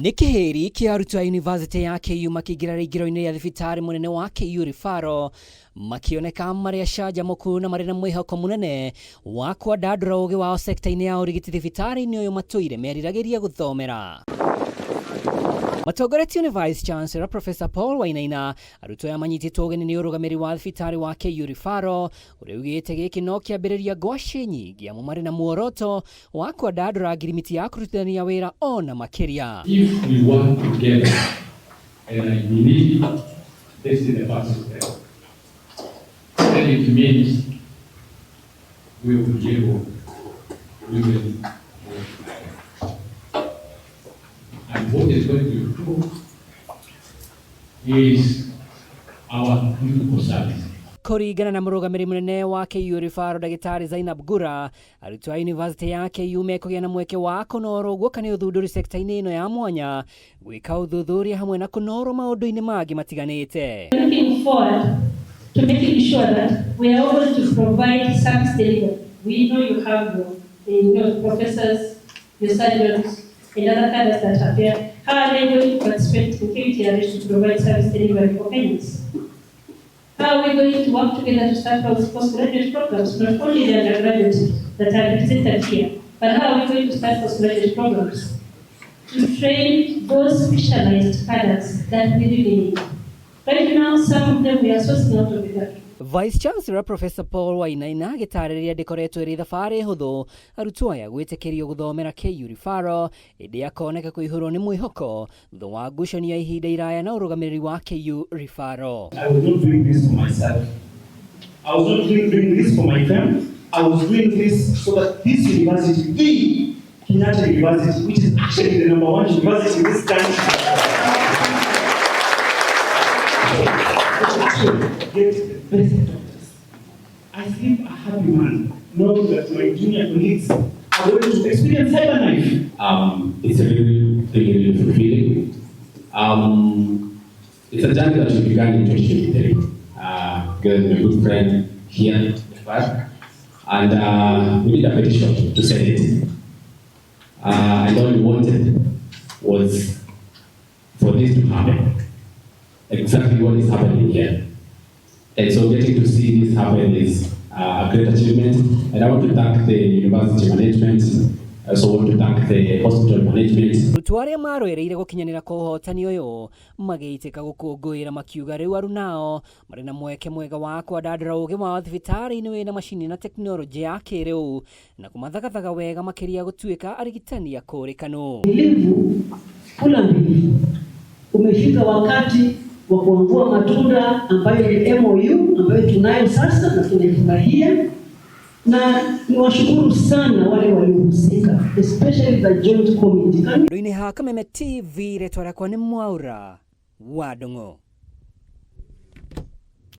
Nĩ kĩhĩri kĩa arutwo a yunivasĩtĩ ya KU makĩingĩra rĩingĩro-inĩ rĩa thibitarĩ mũnene wa KU Referral makĩoneka marĩ acanjamũku na marĩ na mwĩhoko mũnene wa kwandandũra ũgĩ wao sekta-inĩ ya ũrigiti thibitarĩ-inĩ ũyũ matũire meriragĩria gũthomera. Matongoretio nĩ Vice Chancellor Professor Paul Wainaina, arutwo aya manyitĩtwo ũgeni nĩ ũrũgamĩrĩri wa thibitarĩ wa KU Referral ũrĩa ugĩte gĩkĩ no kĩambĩrĩria ngwacĩ nyingĩ amu marĩ na muoroto wa kwandandũra ngirimiti ya kũrutithania wĩra ona makĩria. If we work together, and I believe this is the first step, then it means we will be able, we will go ahead. And what is going to improve is our clinical service. Kũringana na mũrũgamĩrĩri mũnene wa KU Referral Ndagĩtarĩ Zainab Gura, arutwo a yunivasĩtĩ ya KU mekũgĩa na mweke wa kũnorwo guoka nĩ ũthundũri sekta-inĩ ĩno ya mwanya, gwĩka ũthuthuria hamwe na kũnorwo maũndũ-inĩ mangĩ matiganĩte. Looking forward to making sure that we are able to provide service delivery. We know you have your professors, your surgeons, and other cadres that are there. How are they going to participate in KUTRH to provide service delivery for Kenyans? How are we going to work together to start those postgraduate programs, not only the undergraduates that are represented here, but how are we going to start postgraduate programs to train those specialized cadres that we really need? Right now, some of them we are sourcing out of the country. Vice Chancellor Professor Paul Wainaina agĩtarĩria ndĩkoretwo ĩrĩ thabarĩ hũthũ arutwo aya gwĩtĩkĩrio gũthomera KU Referral ĩndĩ akoneka kũihũrwo nĩ mwĩhoko thutha wa ngucanio ya ihinda iraya na ũrũgamĩrĩri wa KU Referral. I was not doing this for myself. I was not doing this for my family. I was doing this so that this university, the Kenyatta University, which is actually the number one university in this country, could actually get the best doctors. I sleep a happy man, knowing that my junior colleagues are going to experience cyberknife. It's really, really, really fulfilling. It's a journey that we began in 2023, together with my good friend here, Jafar, and we did a petition to send it. And all we wanted was for this to happen, exactly what is happening here. And so getting to see this happen is a great achievement. And I want to thank the university management. I also want to thank the hospital management. Arutwo arĩa marũĩrĩire gũkinyanĩra kwa ũhotani ũyũ magĩitĩka gũkũngũĩra makiuga rĩu arunao marĩ na mweke mwega wa kwandandũra ũgĩ wao thibitarĩ-inĩ wĩna macini na tekinoronjĩ ya kĩrĩu na kũmathagathaga wega makĩria gũtuĩka arigitani akũrĩkanu. Mbilivu kula mbivu. Umefika wakati wa kuangua matunda ambayo ni MOU ambayo tunayo sasa na tunaifurahia, na niwashukuru sana wale waliohusika, especially the joint committee. Handũ-inĩ ha Kameme TV, rĩtwa rĩakwa nĩ Mwaura wa Ndung'u.